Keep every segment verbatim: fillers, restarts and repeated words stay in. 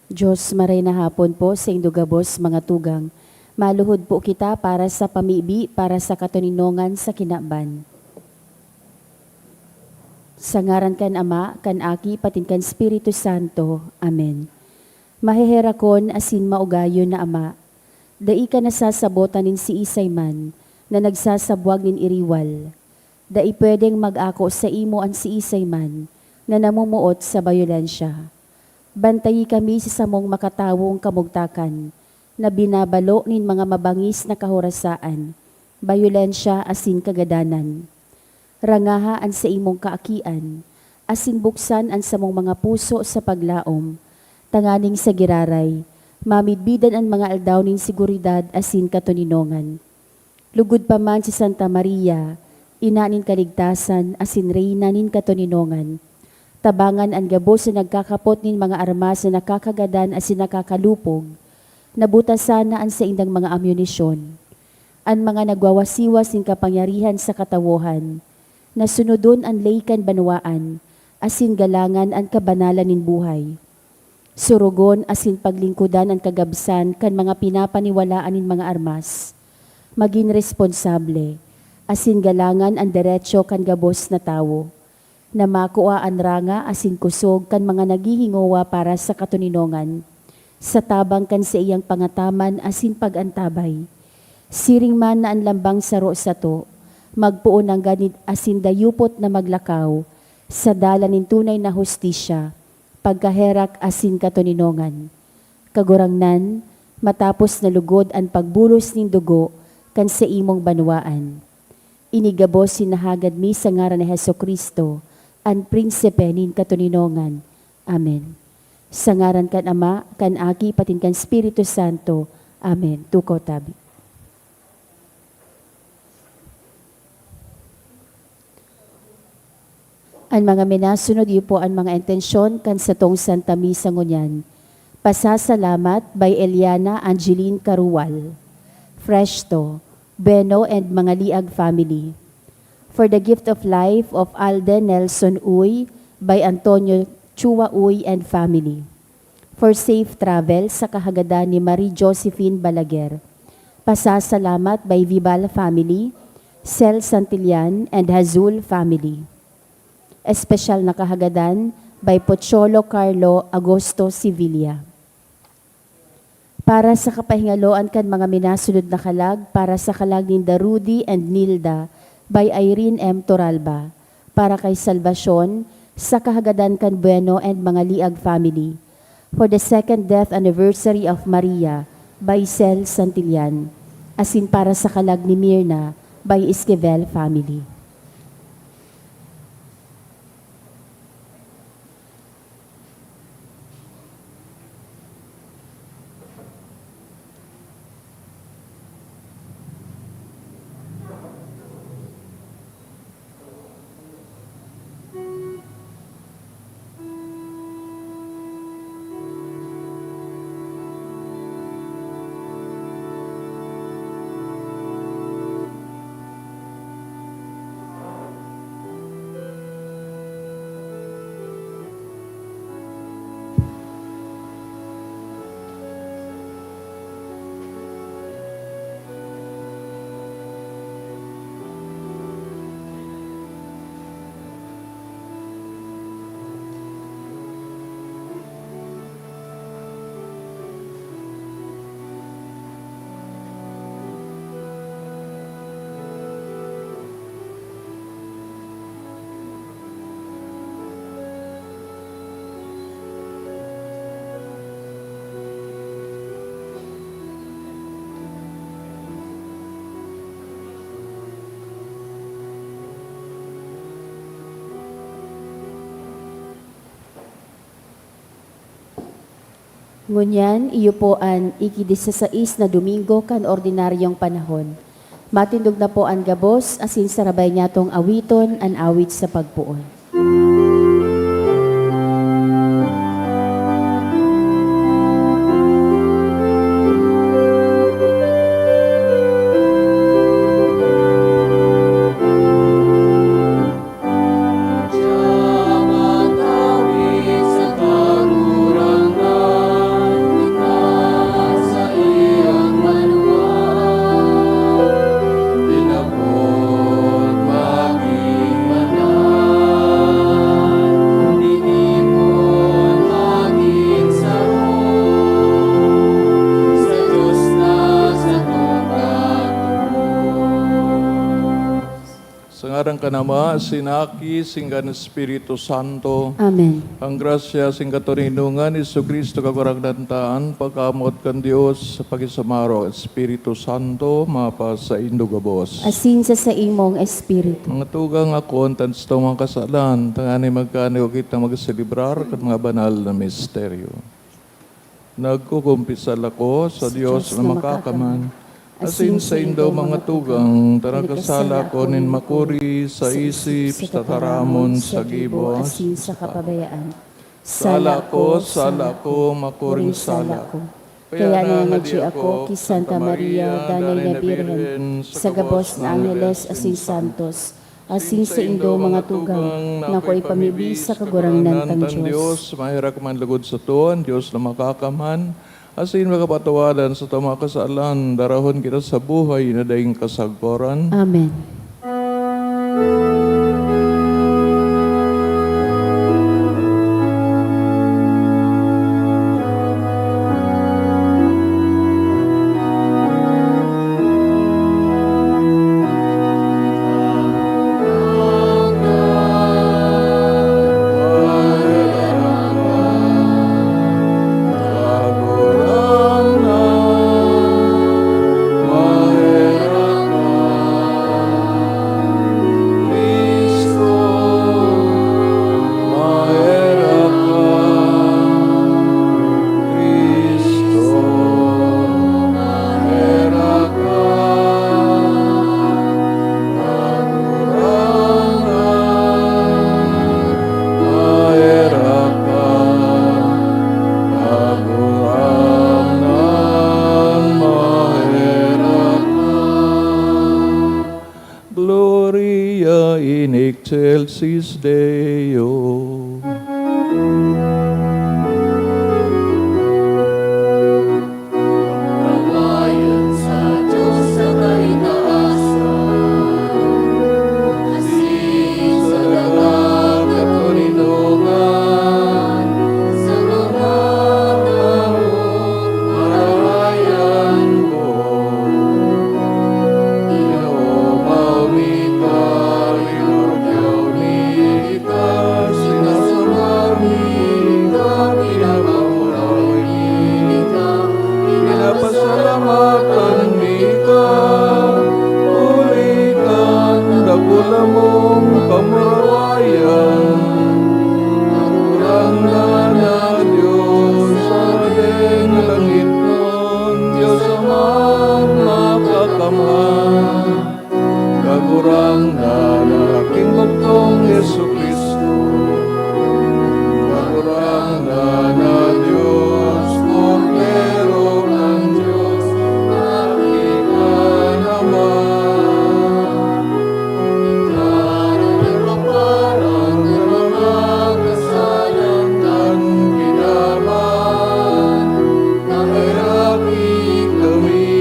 Diyos, maray na hapon po sa indo gabos mga tugang. Maluhod po kita para sa pamibi, para sa katoninongan sa kinaban. Sa ngaran kan Ama, kan Aki, patin kan Espiritu Santo. Amen. Maheherakon asin maugayon na Ama, dai ka nasasabotan nin siisay man na nagsasabwag nin iriwal. Dai pwedeng mag-ako saimo an siisay man na namumuot sa bayolensya. Bantayi kami sa samong makatawong kamugtakan na binabalo nin mga mabangis na kahorasaan, bayolensya asin kagadanan. Rangaha an saimong kaakian, asin buksan an samong mga puso sa paglaom, tanganing sa giraray, mamidbidan an mga aldaw nin seguridad asin katoninongan. Lugod pa man si Santa Maria, ina nin kaligtasan asin reyna nin katoninongan, tabangan an gabos na nagkakapot nin mga armas na nakakagadan asin nakakalupog, nabutasan na an saindang mga amunisyon. An mga nagwawasiwas nin kapangyarihan sa katawohan, na sunodon an ley kan banwaan, asin galangan an kabanalan nin buhay. Surugon asin paglingkodan an kagabsan kan mga pinapaniwalaan nin mga armas. Magin responsable, asin galangan an deretso kan gabos na tawo, na makua an ranga asin kusog kan mga naghihingowa para sa katoninongan, sa tabang kan saiyang pangataman asin pag-antabay. Siring man na an lambang saro sato, magpoon nanggad nin asin dayupot na maglakaw sa dalan nin tunay na hustisya, pagkaherak asin katoninongan. Kagurangnan, matapos na lugod an pagbulos nin dugo kan saimong banwaan. Ini gabos sinahagad mi sa ngaran ni Jesu-Cristo, an Prinsipe nin katoninongan. Amen. Sa ngaran kan Ama, kan Aki, patin kan Espiritu Santo. Amen. Tukaw tabi. An mga minasunod, iyo po an mga intensyon kan satong Santa Misa ngunyan. Pasasalamat by Eliana Angeline Carual, Freshto, Bueno and mga Liag family. For the gift of life of Alden Nelson Uy by Antonio Chua Uy and family. For safe travel sa kahagadan ni Marie Josephine Balaguer. Pasasalamat by Vibal family, Cel Santillan and Hazul family. Espesyal na kahagadan by Pocholo Carlo Agosto Sevilla. Para sa kapahingaloan kan mga minasunod na kalag, para sa kalag ninda Rudy and Nilda, by Irene M. Toralba. Para kay Salvacion, sa kahagadan kan Bueno and mga Liag family. For the second death anniversary of Maria, by Cel Santillan. Asin para sa kalag ni Mirna, by Esquivel family. Ngunyan, iyo po an iki-disasais na Domingo kan ordinaryong panahon. Matindog na po an gabos, asin sarabay niyatong awiton an awit sa pagpoon. Kan Ama, sin Aki, sin kan Espiritu Santo. Amen. Ang grasya sin katoninongan ni Jesu-Cristo, Kagurangnan ta, an pagkamoot kan Dios, sa pakisumaro kan Espiritu Santo, mapasaindo gabos. Asin sa saimong espiritu. Mga tugang, akoon ta an satong mga kasalan, tanganing magkanigugit na magselebrar kan mga banal na misteryo. Nagkukumpisal ako sa Dios na makakaman, asin saindo, mga tugang, ta nagkasala ako nin makuri sa isip, sa tataramon, sa gibo, asin sa kapabayaan. Sala ako, sala ako, makuring sala ako. Kaya nangangadi ako ki Santa Maria, danay na Birhen, sa gabos na angheles asin santos, asin saindo, mga tugang, na ako ipamibi sa Kagurangnan tang Dios. Maherak man lugod sato an Dios na makakaman, asin makapatawadan sa mga kasalan, darahon kita sa buhay na daing kasagkoran. Amen. Gloria in excelsis Deo. Karawayan sa Diyos sa kaitaasan, asin sa daga katoninongan, sa mga taong marahayan ko. Ginoo, maumi ka, rinurugyaw mi ka, sinasamba mi ka, pinapahuraway mi ka, pinapasalamatan mi ka, huli kan dakula mong kamurawayan. Kagurangnan na Dios sa hadeng langitnon, Dios Amang Makakamhan. Kagurangnan na Aking Bugtong Jesu-Cristo, Kagurangnan na Dios, Kordero kan Dios, aki kan Ama. Ika na nagpaparang kan mga kasalan kan kinaban. Naherak kami.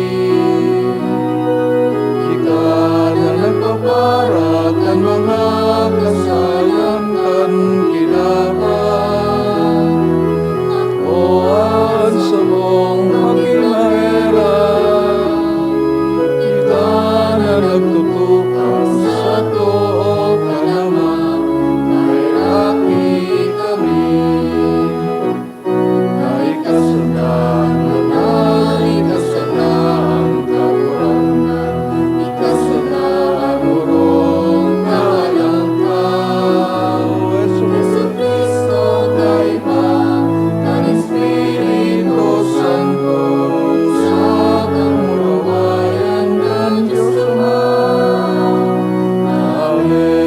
Ika na nagpapara kan mga kasalan kan kinaban. O an samong makinaherak, ika na nagtutukaw sa too kan Ama. Naherak kami. Naikasala na, naikasala ang Kagurangnan, ikasala an orog na alangkaw. Jesu-Cristo, kaiba kan Espiritu Santo, sa kamurawayan kan Dios Ama. Amen.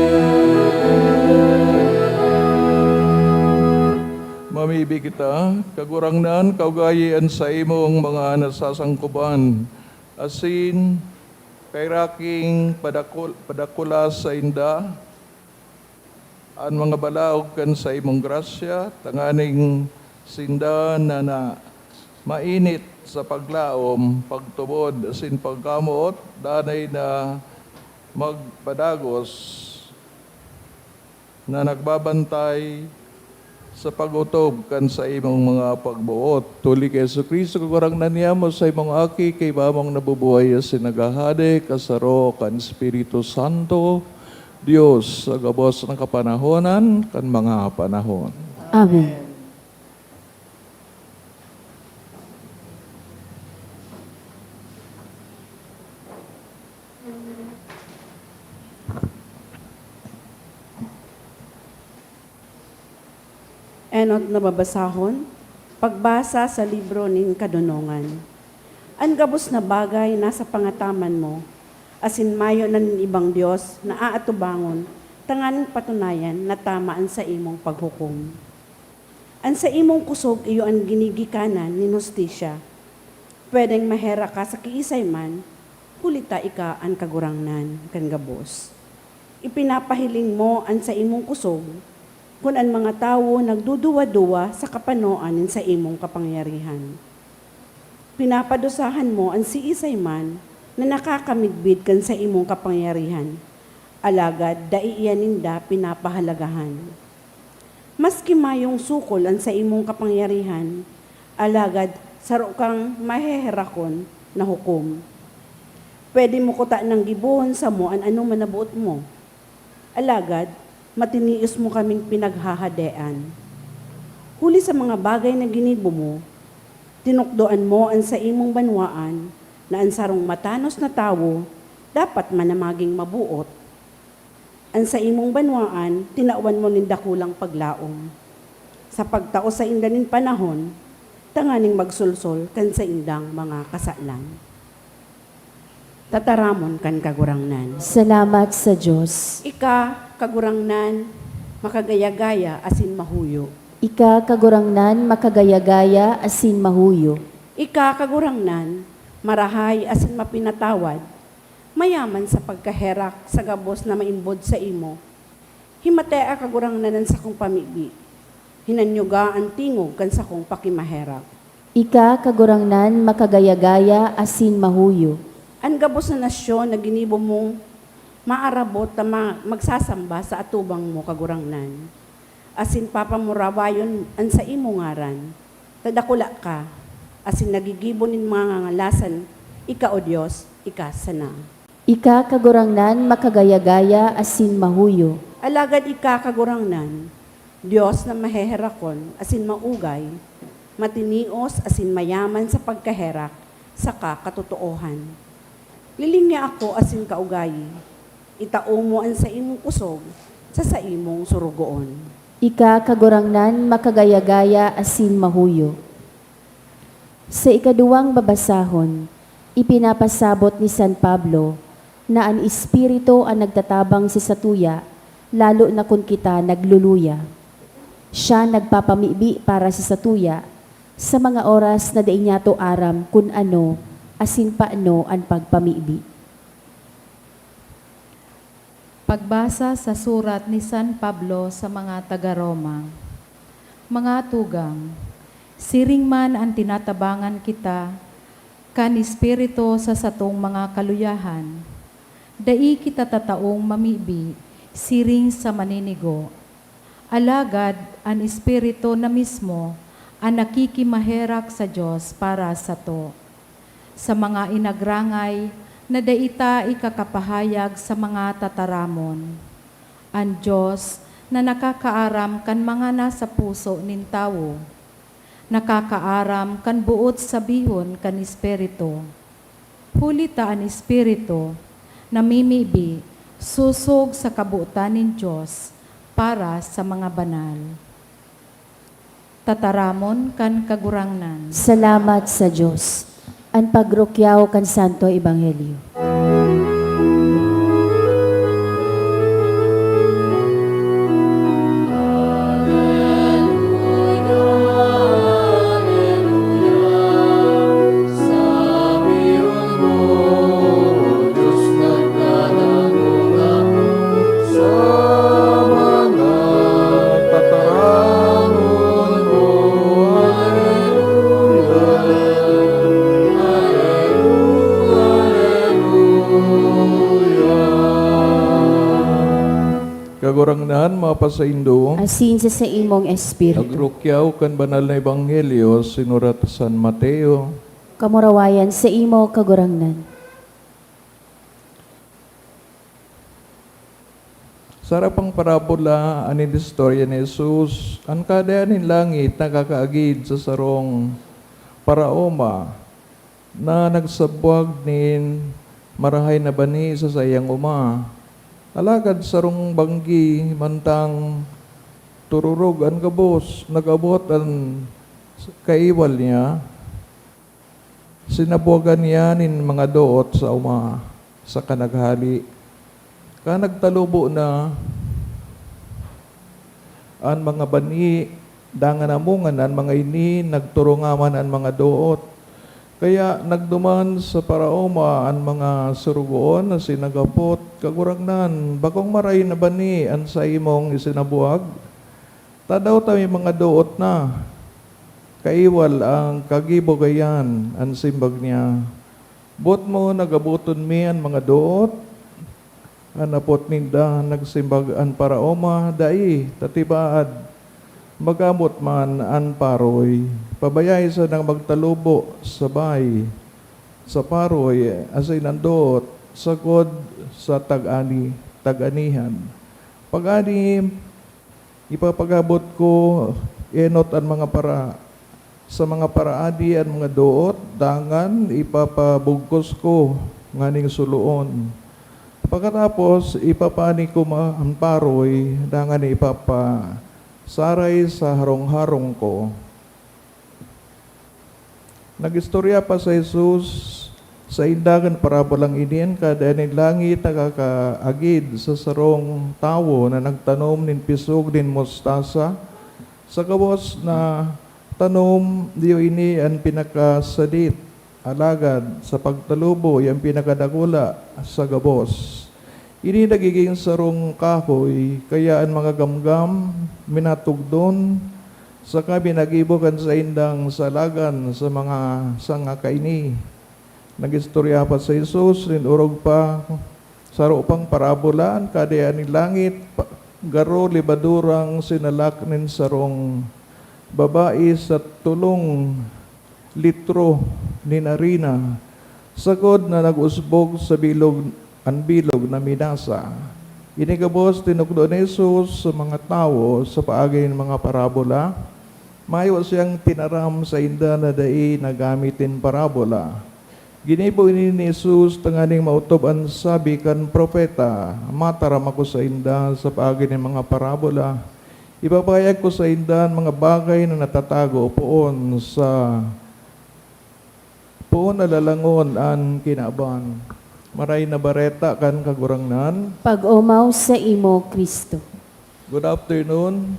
Mamibi kita, Kagurangnan, kaugayi an saimong mga nasasangkoban, asin kairaking padakul-, padakula sainda an mga balaog kan saimong grasya, tanganing sinda na, na mainit sa paglaom, pagtubod, asin pagkamoot, danay na magpadagos na nagbabantay sa pag-otob kan saimong mga pagboot. Huli ki Jesu-Cristo, Kagurangnan niamo, saimong Aki, kaiba mong nabubuhay asin naghahade, kasaro kan Espiritu Santo, Dios sa gabos na kapanahonan kan mga panahon. Amen. Enot na babasahon, pagbasa sa libro nin kadonongan. An gabos na bagay nasa pangataman mo, asin mayo na nin ibang Dios na aatubangon tanganing patunayan na tama an saimong paghukom. An saimong kusog iyo an ginigikanan nin hustisya. Pwedeng maherak ka sa kiisay man, huli ta ika an Kagurangnan kan gabos. Ipinapahiling mo an saimong kusog, kun an mga tawo nagduduwa-duwa sa kapanoan nin saimong kapangyarihan. Pinapadusahan mo an siisay man na nakakamidbid kan saimong kapangyarihan, alagad dai iyan ninda pinapahalagahan. Maski mayong sukol an saimong kapangyarihan, alagad saro kang maheherakon na hukom. Pwede mo kutanang gibohon samo an anoman na boot mo, alagad matinios mo kaming pinaghahadean. Huli sa mga bagay na ginibo mo, tinukdoan mo an saimong banwaan na an sarong matanos na tawo dapat man na magin maboot. An saimong banwaan, tinawan mo nin dakulang paglaom, sa pagtao sainda nin panahon, tanganing magsolsol kan saindang mga kasalan. Tataramon kan Kagurangnan. Salamat sa Dios. Ika, Kagurangnan, makagaya-gaya asin mahuyo. Ika, Kagurangnan, makagaya-gaya asin mahuyo. Ika, Kagurangnan, marahay asin mapinatawad, mayaman sa pagkaherak sa gabos na maimbod saimo. Himatea, Kagurangnan, an sakong pamibi. Hinanyuga an tingog kan sakong pakimaherak. Ika, Kagurangnan, makagaya-gaya asin mahuyo. An gabos na nasyon na ginibo mong maarabot ta ma-, magsasamba sa atubang mo, Kagurangnan, asin papamurawayon an saimong ngaran, ta dakula ka, asin nagigibo nin mga ngangalasan. Ika, O Dios, ika sana. Ika, Kagurangnan, makagaya-gaya asin mahuyo. Alagad ika, Kagurangnan, Dios na maheherakon asin maugay, matinios asin mayaman sa pagkaherak saka katotoohan. Lilingia ako asin kaugayi, itao mo an saimong kusog sa saimong sorogoon. Ika, Kagurangnan, makagaya-gaya asin mahuyo. Sa ikaduwang babasahon, ipinapasabot ni San Pablo na an Espiritu an nagtatabang sa satuya, lalo na kun kita nagluluya. Siya nagpapamibi para sa satuya sa mga oras na dai niyato aram kun ano asin paano an pagpamibi. Pagbasa sa surat ni San Pablo sa mga taga Roma. Mga tugang, siring man an tinatabangan kita kan Espiritu sa satong mga kaluyahan, dai kita tataong mamibi siring sa maninigo. Alagad an Espiritu na mismo an nakikimaherak sa Dios para sato, sa mga inagrangay na dai ta ikakapahayag sa mga tataramon. An Dios na nakakaaram kan mga nasa puso nin tawo, nakakaaram kan boot sabihon kan Espiritu. Huli ta an Espiritu namimibi sosog sa kabotan nin Dios para sa mga banal. Tataramon kan Kagurangnan. Salamat sa Dios. An pagrukyaw kan Santo Ebanghelyo. Kagurangnan, mapasaindo. Asin sa saimong espiritu. Pagrukyaw kan Banal na Ebanghelyo sinurat ni San Mateo. Kamurawayan saimo, Kagurangnan. Sa harapang parabola, an inistorya ni Jesus, an Kahadean nin langit nakakaagid sa sarong paraoma na nagsabwag nin marahay na banhi sa saiyang oma. Alagad sarong banggi, mantang tururog an gabos, nag-abot an kaiwal niya. Sinabwagan niya nin mga doot sa oma, saka naghale. Kan nagtalubo na an mga banhi, dangan namungan na an mga ini, nagturungaman an mga doot. Kaya nagduman sa paraoma an mga sorogoon asin naghapot, "Kagurangnan, bakong maray na banhi an saimong isinabwag? Tadaw ta may mga doot na. Kaiwal an kagibo kaiyan," an simbag niya. "Boot mo na gaboton mi an mga doot?" an hapot ninda. Nagsimbag an paraoma, "Dai, ta tibaad, magabot man an paroy. Pabayai sanang magtalubo sa bay, sa paroy, asin an doot sagkod sa tag-ani, tag-anihan. Pag-ani, ipapagabot ko enot an mga para, sa mga paraadi an mga doot, dangan ipapabugkos ko nganing suloon. Pakatapos, ipapani ko ma-, an paroy, dangan ipapasaray sa harong-harong ko." Nag-istorya pa si Jesus sainda kan parabolang ini, an Kahadean nin langit nakakaagid sa sarong tawo na nagtanom nin pisog nin mostasa. Sa gabos na tanom, iyo ini an pinakasadit, alagad sa pagtalubo, iyo an pinakadakula sa gabos. Ini nagigin sarong kahoy, kaya an mga gamgam minatugdon, saka minagibo kan saindang salagan sa mga sanga kaini. Nag-istorya pa si Jesus nin orog pa, saro pang parabola, an Kahadean nin langit, pa-, garo lebadurang sinalak nin sarong babae sa tolong litro nin arina, sagkod na nag-usbog sa bilog, an bilog na minasa. Ini gabos tinukdo ni Jesus sa mga tawo sa paagi nin mga parabola. Mayo siyang tinaram sainda na dai nagamit nin parabola. Ginibo ini ni Jesus tanganing maotob an sabi kan propeta, "Mataram ako sainda sa paagi nin mga parabola. Ipapahayag ko sainda an mga bagay na natatago poon sa, poon na lalangon an kinaban." Maray na Bareta kan Kagurangnan. Pag-omaw saimo, Cristo. Good afternoon.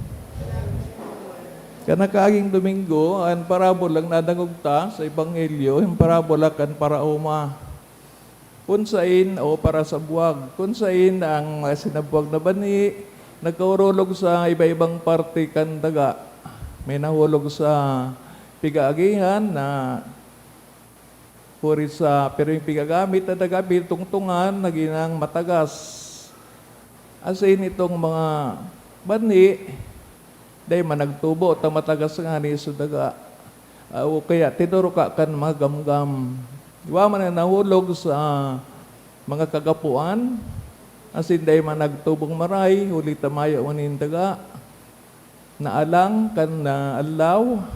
Kan nakaaging Domingo, an parabolang nadangog ta sa Ebanghelyo, an parabola kan paraoma. Kun sain o parasabwag. Kun sain ang sinabwag na banhi nagkaurulog sa iba-ibang parte kan daga. May nahulog sa pigaagihan na huri sa pirming pigagamit na daga, pinutungtungan, nagin nang matagas. Asin itong mga banhi, dai man nagtubo ta matagas ngani sa daga. Ah, o kaya tinuruka kan mga gamgam. Igwa man na nahulog sa mga kagapoan, asin dai man nagtubong maray, huli ta mayo man nin daga. Naalang kan, ah, aldaw.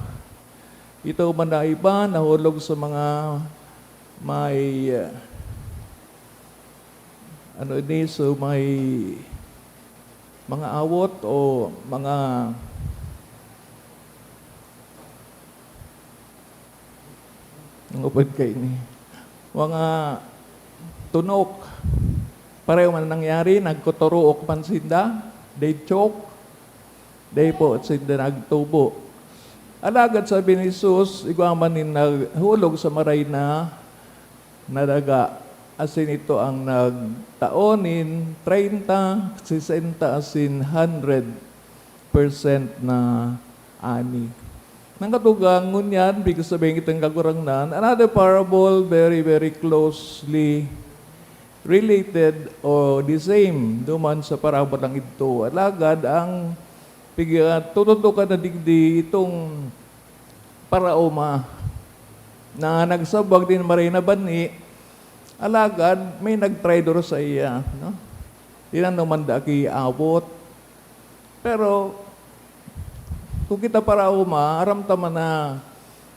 Ito man na iba, nahulog sa mga may, ah, ano ini, so may mga awot o mga, ang upod kaini, mga tunok. Pareho man nangyari, nagkuturuok man sinda, they choke, they po sinda nagtubo. Alagad sabi ni Jesus, igwa man nin nahulog sa maray na na daga, asin ito ang nagtao nin treinta, sesenta asin hundred percent na ani. Nang katugang, ngunyan, big sabihin kitang Kagurangnan, another parable, very, very closely related o the same duman sa parabolang idto. Alagad ang pig-, ah, tututukan na digdi itong paraoma na nagsabwag nin maray na banhi, alagad may nagtraidor saiya, no? Tinan naman da ki awot. Pero, kung kita paraoma, aram ta man na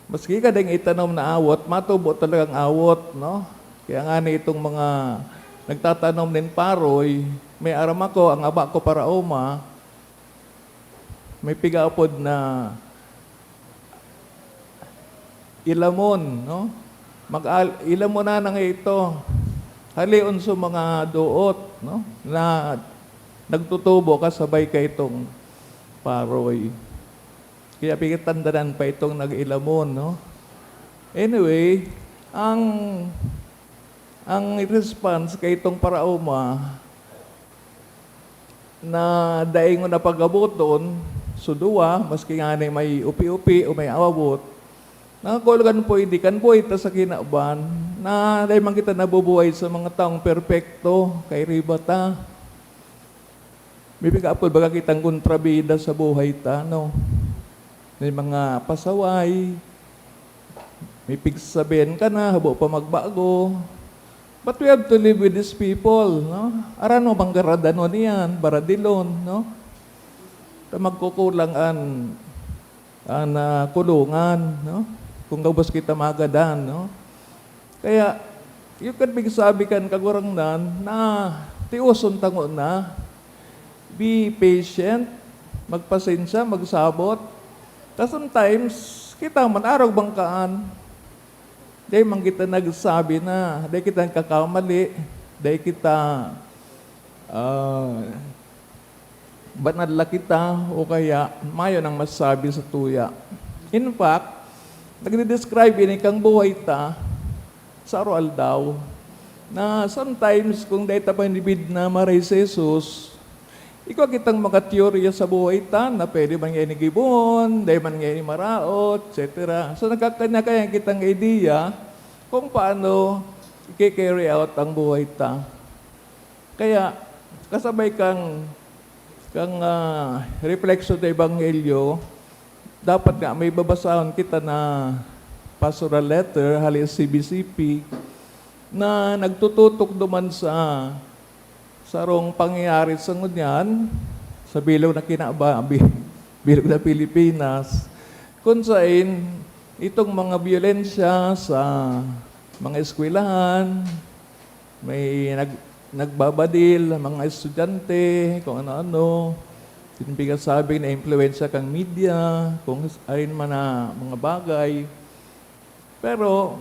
maski ka ding itanom na awot, matubo talagang awot, no? Kaya nga ni itong mga nagtatanom nin paroy, may aram ako, ang aba ko paraoma, may pigaapod na ilamon, no? Mag-al-, ilamonan na nga ito. Halion sa mga doot, no? Na nagtutubo kasabay ka itong paroy. Kaya pigatandanan pa itong nag-ilamon, no? Anyway, ang, ang response kay itong paraoma na dai ngona pag-aboton, so duwa, maski ngani may upi-upi o may awawot, nangangahulugan po ini kan buhay ta sa kinaban, na dai man kita nabubuhay sa mga taong perpekto, kairiba ta. May pigaapod baga kitang kontrabida sa buhay ta, no? May mga pasaway, may pigsasabihan ka na, habo pa magbago. But we have to live with these people, no? Aram mo bang garadanon iyan, baradilon, no? Ta magkukulang an, an, ah, kulungan, no? Kung gabos kita magadan, no? Kaya, you can be sabi kan Kagurangnan na tioson ta ngona, be patient, magpasensya, magsabot. Ta sometimes, kita man, arog bangkaan. Dai man kita nagsabi na, dai kita nagkakamali, dai kita, ah, banal la kita, o kaya mayo nang masabi sa tuya. In fact, nagde-describe ini kang buhay ta sa aroaldaw, na sometimes, kung dai ta pa nibid na maray si Jesus, igwa kitang mga teorya sa buhay ta na pwede man niya ini gibohon, dai man niya ini maraot, et cetera. So, nagkakanya-kanya kitang idea kung paano i-carry out ang buhay ta. Kaya, kasabay kang, kang, ah, reflection sa Ebanghelyo, dapat nga may babasahon kita na pastoral letter hali sa C B C P na nagtututok duman sa sarong pangyayari sa ngunyan, sa bilog na kinaba-, bi-, bilog na Pilipinas, kun sain itong mga biyolensya sa mga eskwelahan, may nag-, nagbabadil ang mga estudyante, kung ano-ano. Yung pigasabi na impluwensya kang media, kung s-, ayon man na mga bagay. Pero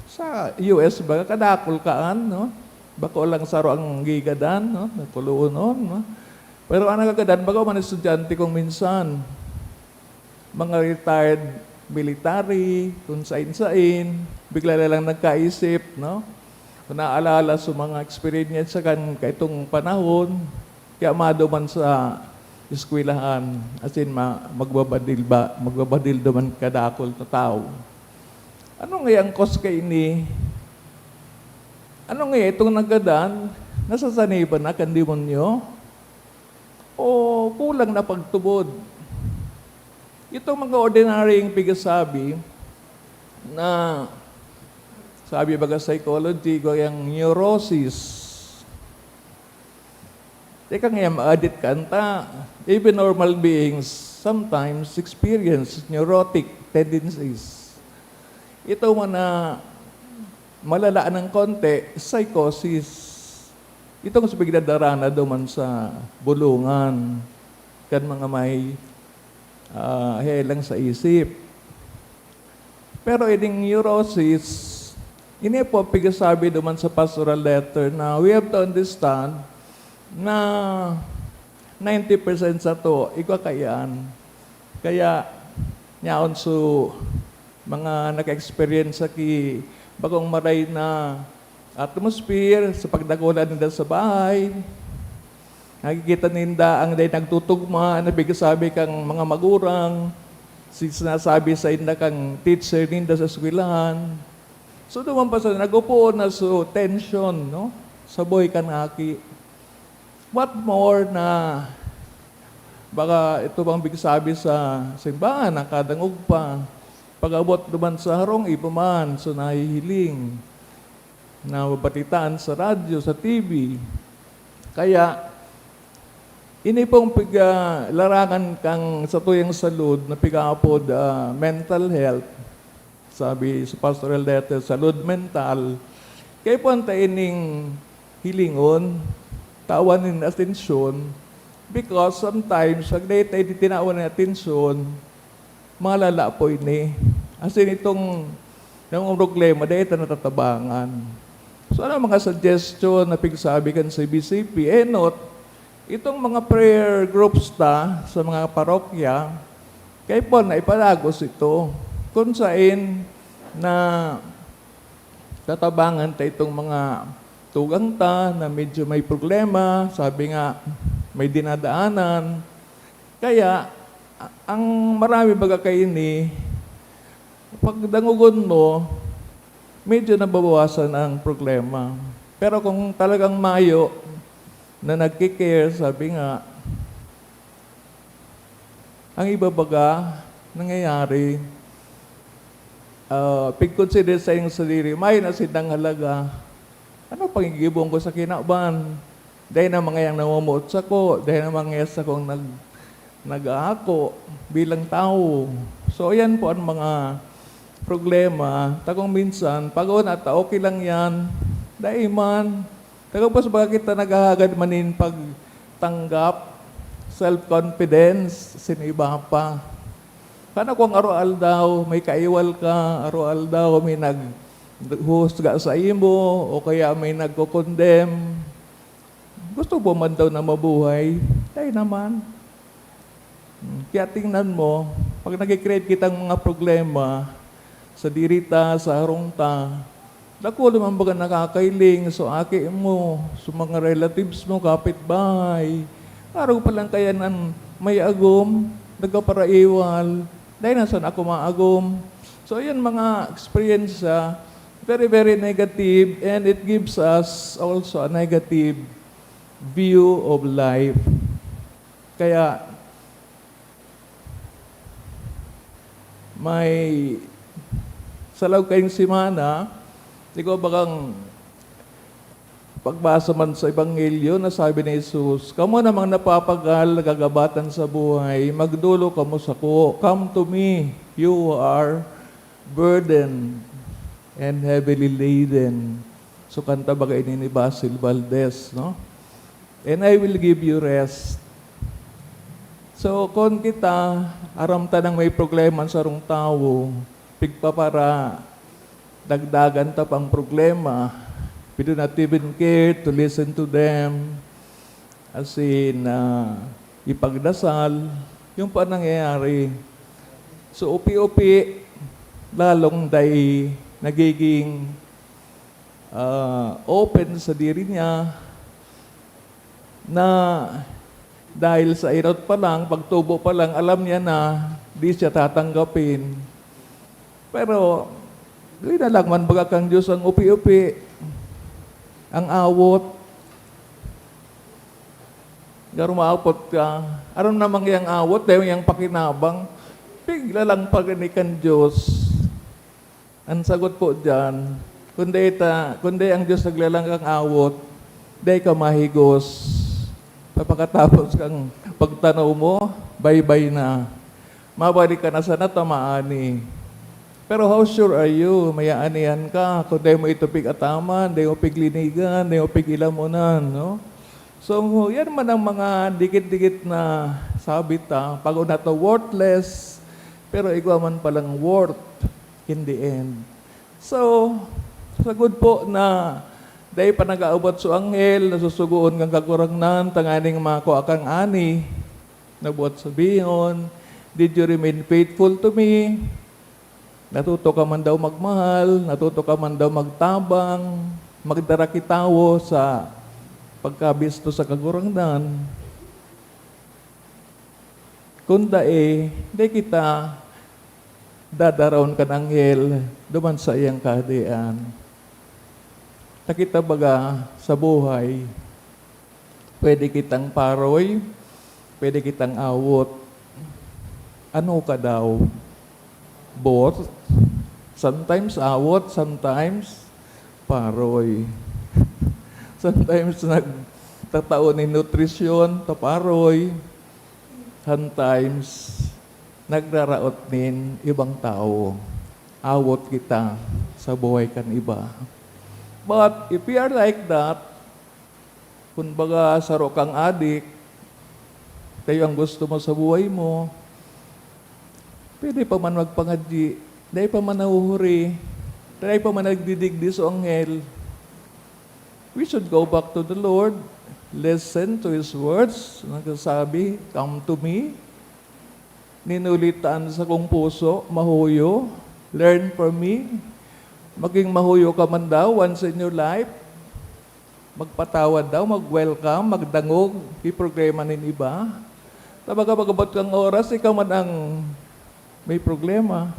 sa U S baga, kadakul kaan, no? Bako lang saro ang gigadan, no? Nakuloonon, no? Pero ang nagagadan, bako man estudyante kung minsan, mga retired military, kung sain-sain, bigla na lang nagkaisip, no? Kung naalala sa mga experience sa kan-, kaitong panahon, kaya maduman sa eskwelahan, as in, ma-, magbabadil ba, magbabadil duman kadakul na tawo. Ano nga ang cause kaini? Ano nga itong nagadan? Nasasaniban na kan demonyo? O kulang na pagtubod? Itong mga ordinaryong pigasabi na, sabi baga psychology, igwa yang neurosis. Teka nga, maadit ka, anta, even normal beings sometimes experience neurotic tendencies. Ito man na malala ng konti, psychosis. Itong sa pigdadara na duman sa bulungan, kan mga may, ah, helang sa isip. Pero ining neurosis, ini po pigasabi duman sa pastoral letter na we have to understand na ninety percent sato, igwa kaiyan. Kaya, nyaon so mga naka-experience sa ki-, bakong maray na atmosphere, sa pagdakulan ninda sa bahay. Nakikita ninda ang dai nagtutugma, na pigsasabi kang mga magurang, si-, sinasabi sa inda kang teacher ninda sa eskwelahan. So, duman pa sa nag-upo na so tension, no? Sa buhay kan aki. What more na baka ito bang pigsabi sa simbahan, nakadangog pa. Pag-abot duman sa harong, iba man, so nahihiling. Nababalitaan sa radyo, sa T V. Kaya, ini pong pig-, ah, larangan kan satuyang salud na pig-aapod, ah, mental health, sabi sa pastoral letter, salud mental, kaya po ang ta ining hilingon, tawan nin atensyon, because sometimes, pag dai ta ini tinawan nin atensyon, malala po ini. As in, itong, yung problema, dai ta natatabangan. So, ano ang mga suggestion na pigsabi kan C B C P? Enot, itong mga prayer groups ta sa mga parokya, kaipuhan na ipadagos ito. Kung sain na tatabangan ta itong mga tugang ta na medyo may problema, sabi nga, may dinadaanan. Kaya, a-, ang marami baga kaini, pag dangogon mo, medyo nababawasan ang problema. Pero kung talagang mayo na nagki-care, sabi nga, ang iba baga, nangyayari, ah, pig-consider sa iyong sadiri, mayo na sindang halaga. Ano pang igibong ko sa kinaban? Dai na mga yang namumuot sako, dai na mga yang sakong nag-, nag-aako bilang tawo. So, ayan po ang mga problema. Ta kung minsan, pag una ta, okay lang yan. Dai man. Ta gabos baga kita naghahagad man nin pagtanggap, self-confidence, sin iba pa. Kan akong aroaldaw, may kaiwal ka, aroaldaw, may naghuhusga saimo, o kaya may nagko-condemn. Gusto mo man daw na mabuhay? Dai naman. Hmm, kaya tingnan mo, pag nagki-create kitang mga problema, sadiri ta, sa harong ta, dakul man baga nakakahiling, so aki mo, so mga relatives mo, kapitbahay. Araw pa lang kaya nan may agom, nagkaparaiwal, dai na sana ako maagom. So, yan mga experience siya, very, very negative, and it gives us also a negative view of life. Kaya, may sa laog kayong semana, di ko bagang pagbasa man sa Ebanghelyo na sabi ni Jesus, "Kamo namang napapagal, nagagabatan sa buhay, magdolo kamo sako. Come to me, you who are burdened and heavily laden." So, kanta baga ini ni Basil Valdez, no? "And I will give you rest." So, kun kita, aram ta nang may problema an sarong tawo, pigpapara, dagdagan ta pang problema. We do not even care to listen to them. As in, ah, ipagdasal, yung pa nangyayari. So, upi-upi, lalong dai nagiging, ah, open sa diri niya na dahil sa inot pa lang, pagtubo pa lang, alam niya na di siya tatanggapin. Pero, ginalag man baga kan Diyos ang upi-upi, ang awot. Garo maapot ka, aram namang yang awot, dahil yang pakinabang, piglalang pa gani kan Diyos. Ang sagot po diyan, kundi ta, kundi ang Diyos naglalang kang awot, dai ka mahigos. Pakatapos kang pagtanaw mo, bye-bye na. Mabalik ka na sa natamaan ni. Pero how sure are you? Mayaanihan ka. Kung dai mo ito pig-ataman, dai mo piglinigan, dai mo pig-ilamunan, no? So, yan man ang mga dikit-dikit na sabi ta, pag una to worthless, pero igwa man palang worth in the end. So, sagod po na dai pa nag-aabot so anghel, nasusugoon kang Kagurangnan, tanganing makua kang ani, nabuhat sabihon, "Did you remain faithful to me?" Natuto ka man daw magmahal, natuto ka man daw magtabang, magdara ki tawo sa pagkabisto sa Kagurangnan. Kun dai, dai kita dadaron kan anghel duman sa iyang kahadean. Ta kita baga sa buhay, pwede kitang paroy, pwede kitang awot. Ano ka daw? Both? Sometimes awot, sometimes paroy. Sometimes nag-, tatao nin nutrisyon, taparoy, sometimes nagraraot nin ibang tawo. Awot kita sa buhay kan iba. But if we are like that, kun baga saro kang adik, kayo ang gusto mo sa buhay mo, pwede pa man magpangadyi, dai pa man nahuhuri, dai pa man nagdidigdi sa anghel. We should go back to the Lord, listen to His words, nagsasabi, "Come to me." Ninulitan sa kong puso, mahuyo, learn from me. Maging mahuyo ka man daw once in your life. Magpatawad daw, mag-welcome, magdangog, iproblema nin iba. Tabaga, pag-abot kang oras, ikaw man ang may problema.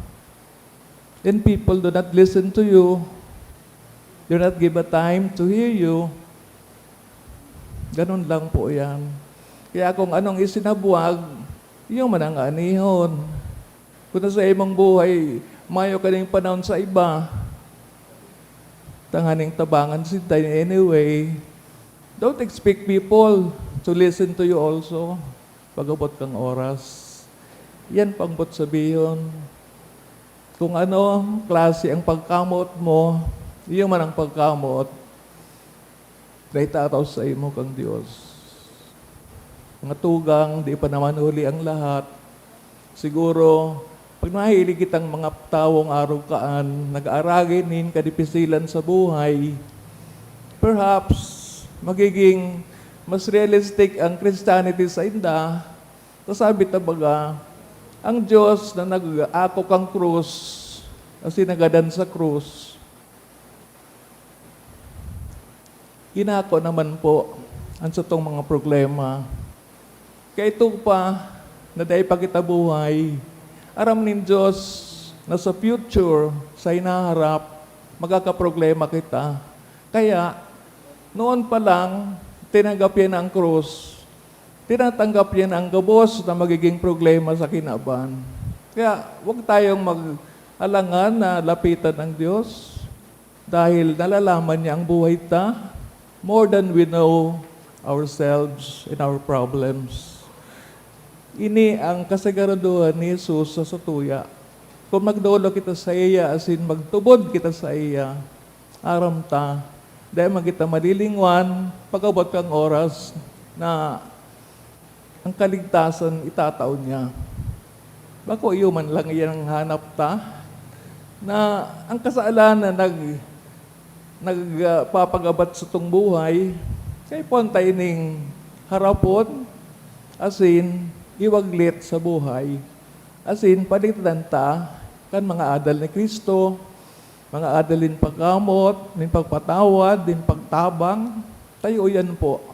Then people do not listen to you. Do not give a time to hear you. Ganun lang po yan. Kaya kung anong isinabwag, yung man ang anihon. Kung sa imong buhay, mayo ka ning panahon sa iba, tanganing tabangan sinta in any way, don't expect people to listen to you also. Pag-abot kang oras, yan pang bot sabihon. Kung ano klase ang pagkamot mo, iyo man ang pagkamot na itatao sa imo kang Dios. Mga tugang, di pa naman huli ang lahat. Siguro, pag nahiling kitang mga tawong arog kaan, nag-aaragi nin kadipisilan sa buhay, perhaps, magiging mas realistic ang Christianity sa inda. Kasabi ta baga, ang Dios na nag-ako kan krus, asin nagadan sa krus, inako naman po an satong mga problema. Kaito pa na dai pa kita buhay, aram nin Dios na sa future, sa hinaharap, magkakaproblema kita. Kaya, noon pa lang, tinanggap niya na ang krus. Tinatanggap niya na ang gabos na magiging problema sa kinaban. Kaya, huwag tayong mag-alangan na lapitan ang Dios. Dahil nalalaman niya ang buhay ta more than we know ourselves and our problems. Ini ang kasiguraduhan ni Jesus sa satuya. Kung magdolo kita saiya asin magtubod kita saiya, aram ta, dai man kita malilingwan pag-abot kan oras na ang kaligtasan itatao niya. Bako iyo man lang iyan ang hanap ta, na ang kasalan na nag-, nagpapagabat satong buhay, kaya pwede ta ining harapon, asin iwaglit sa buhay, asin palitan ta kan mga adal ni Cristo, mga adal nin pagkamot, nin pagpatawad, nin pagtabang. Tayo yan po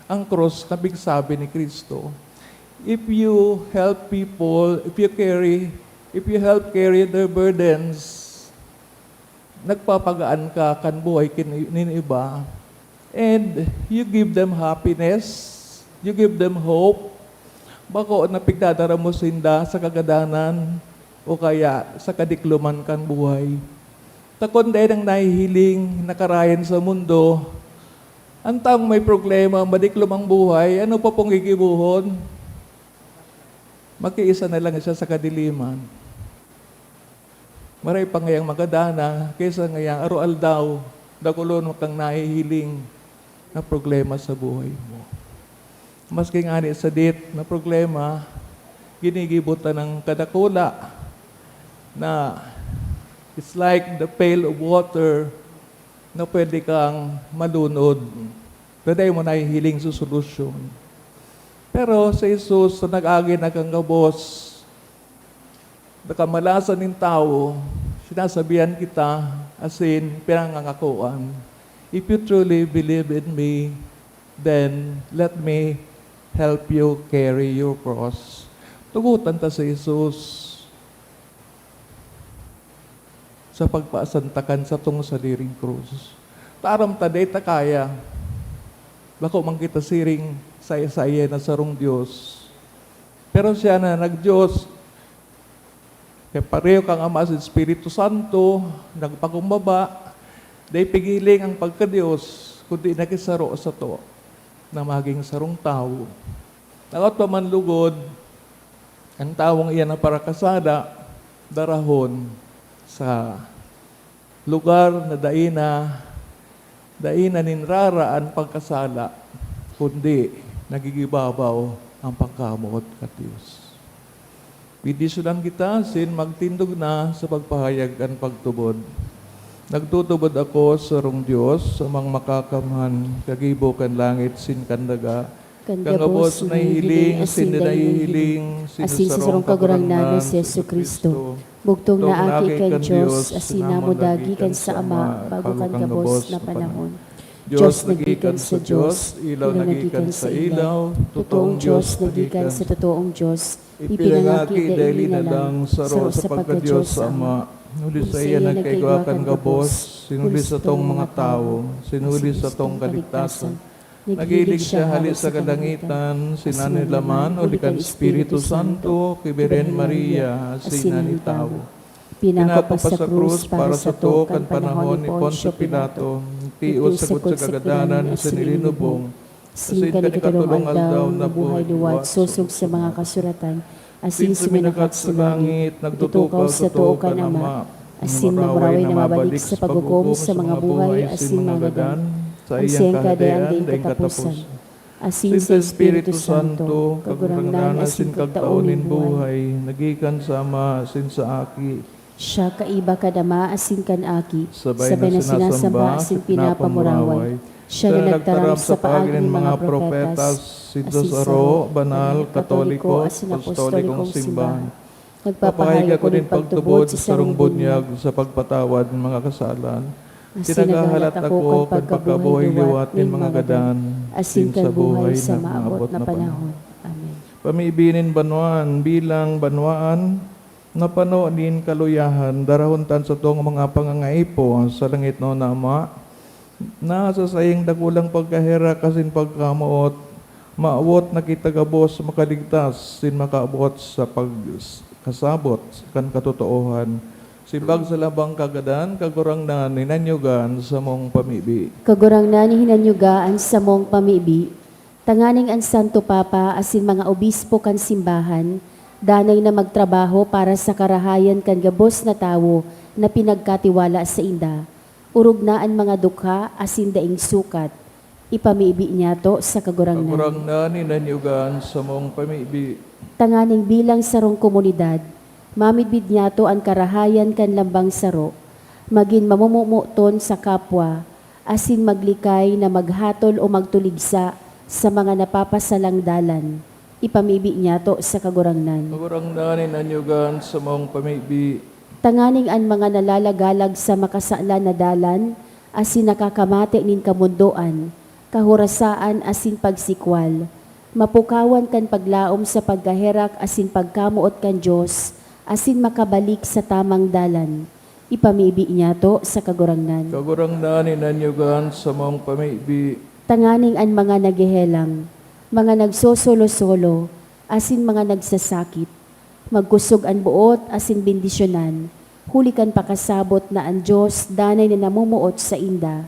ang krus na pigsabi ni Cristo. If you help people, if you carry, if you help carry their burdens, nagpapagaan ka kan buhay kin-, nin iba. And you give them happiness, you give them hope. Bako na pigdadara mo sinda sa kagadanan o kaya sa kadikloman kan buhay. Ta kun dai nang nahihiling na karayan sa mundo, an taong may problema, madiklom ang buhay, ano pa pong gigibohon? Makiisa na lang siya sa kadiliman. Maray pa ngayang magadana, kaysa ngayang aroaldaw, dakulon kang nahihiling na problema sa buhay mo. Maski ngani sadit na problema, ginigibo ta ng kadakula na it's like the pail of water na pwede kang malunod na dai mo nahihiling sa solusyon. Pero si Jesus, na nag-agi na kan gabos, na kamalasan nin tawo, sinasabihan kita, asin pinangangakoan, "If you truly believe in me, then let me help you carry your cross." Tugotan ta si Jesus sa pagpaasan ta kan satong sadiring krus. Ta aram ta, dai ta kaya. Bako man kita siring, saya-saya na sarong Dios. Pero siya na nag-Dios, kaya pareho kang Ama sa Espiritu Santo, nagpakumbaba, dai pigiling ang pagka-Dios, kundi nakisaro sato. na maging sarong tawo. Dapat pa man lugod, ang tawong iyan na parakasala, darahon sa lugar na dai na, dai na ninrara an pagkasala, kundi nagigibabaw ang pagkamoot kan Dios. Bendisyonan kita sin magtindog na sa pagpahayag kan pagtubod. Nagtutubod ako sa sarong Dios, Amang Makakamhan, kagibo kan langit sin kan daga, kan gabos na hihiling asin di nahihiling, asin sa sarong Kagurangnan na si Jesu-Cristo. Bugtong na Aki kan Dios, asin namudagi kan sa Ama, bago kan gabos na panahon. Dios na gikan sa Dios, ilaw na gikan sa ilaw, totoong Dios na gikan sa totoong Dios, ipinangaki daili na lang, saro sa pagka-Dios sa Ama. Huli saiya nagkaigwa kan gabos, sinuli satong mga tawo, sinuli satong kaligtasan. Naghilig siya hale sa kalangitan, sinanilaman huli kan Espiritu Santo, ki Birhen Maria, asin nagtawo. Pinako pa sa krus para sato kan panahon ni Poncio Pilato, tios sagkod sa kagadanan asin ilinubong. Asin kan ikatolong aldaw nabuhay liwat sosog sa mga kasuratan, asin suminakat sa langit, nagtutukaw sa too kan Ama, asin magmaraway na mabalik sa paghukom sa mga buhay asin mga gadan, sa saiyang Kahadean daing kataposan. Asin sa Espiritu Santo, Kagurangnan asin Kagtao nin buhay, nagikan sa Ama asin sa Aki. Siya kaiba kan Ama asin kan Aki, sabay na sinasamba asin pinapamuraway. Siya na nagtaram sa paagi nin mga propetas, sinda saro, banal, katoliko, asin apostolikong simbahan. Nagpapahayag ako nin pagtubod sa sarong bunyag sa pagpatawad nin mga kasalan. Asin naghahalat ako kan pagkabuhay liwat nin mga gadan, asin kan buhay sa maabot na panahon. Amen. Pamibi nin banwaan bilang banwaan na pano nin kaluyahan, darahon ta an satong mga pangangaipo sa langitnon na Ama, na sa saiyang dakulang pagkaherak asin pagkamoot, maawot na kita gabos makaligtas sin makaabot sa pagkasabot kan katotoohan. Simbag sa labang kagadan, Kagurangnan, hinanyuga an samong pamibi. Kagurangnan, hinanyuga an samong pamibi. Tanganing an Santo Papa asin mga obispo kan simbahan, danay na magtrabaho para sa karahayan kan gabos na tawo na pinagkatiwala sainda. Orog na an mga dukha asin daing sukat. Ipamibi niyato sa Kagurangnan. Kagurangnan, hinanyuga an samong pamibi. Tanganing bilang sarong komunidad, mamidbid niyato an karahayan kan lambang saro, magin mamomomoton sa kapwa, asin maglikay na maghatol o magtuligsa sa mga napapasalang dalan. Ipamibi niyato sa Kagurangnan. Kagurangnan, hinanyuga an samong pamibi. Tanganing an mga nalalagalag sa makasalan na dalan asin nakakamate nin kamondoan, kahorasaan asin pagsikwal, mapukawan kan paglaom sa pagkaherak asin pagkamoot kan Dios, asin makabalik sa tamang dalan. Ipamibi niyato sa Kagurangnan. Kagurangnan, hinanyuga an samong pamibi. Tanganing an mga naghehelang, mga nagsosolo-solo, asin mga nagsasakit, magkusog an boot asin bendisyonan, huli kan pakasabot na an Dios danay na namomoot sainda.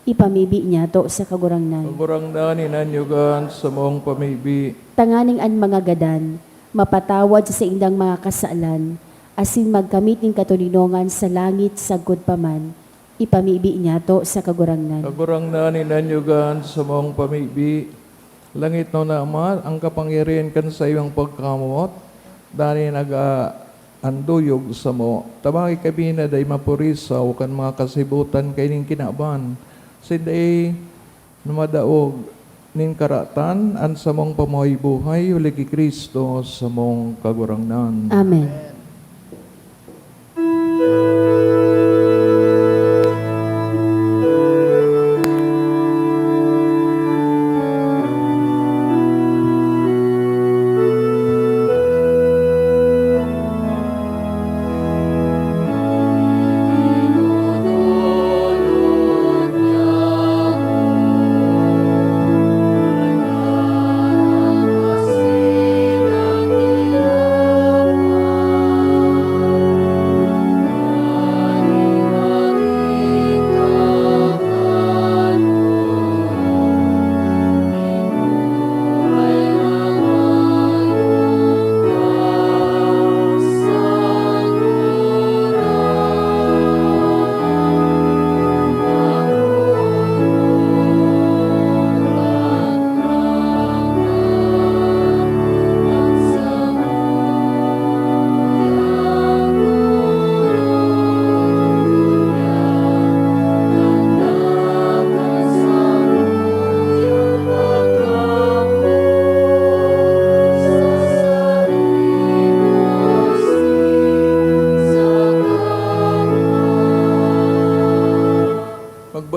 Ipamibi niyato sa Kagurangnan. Kagurangnan, hinanyuga an samong pamibi. Tanganing an mga gadan mapatawad sa saindang mga kasalan, asin magkamit nin katoninongan sa langit sagkod pa man. Ipamibi niyato sa Kagurangnan. Kagurangnan, hinanyuga an samong pamibi. Langitnon na Ama, ang kapangyarihan kan saimong pagkamoot, danay nag-aanduyog samo. Tabangi kami na dai mapurisaw kan mga kasibutan kaining kinaban, asin dai na madaog nin karatan an samong pamuhay-buhay, huli ki Cristo, samong Kagurangnan. Amen.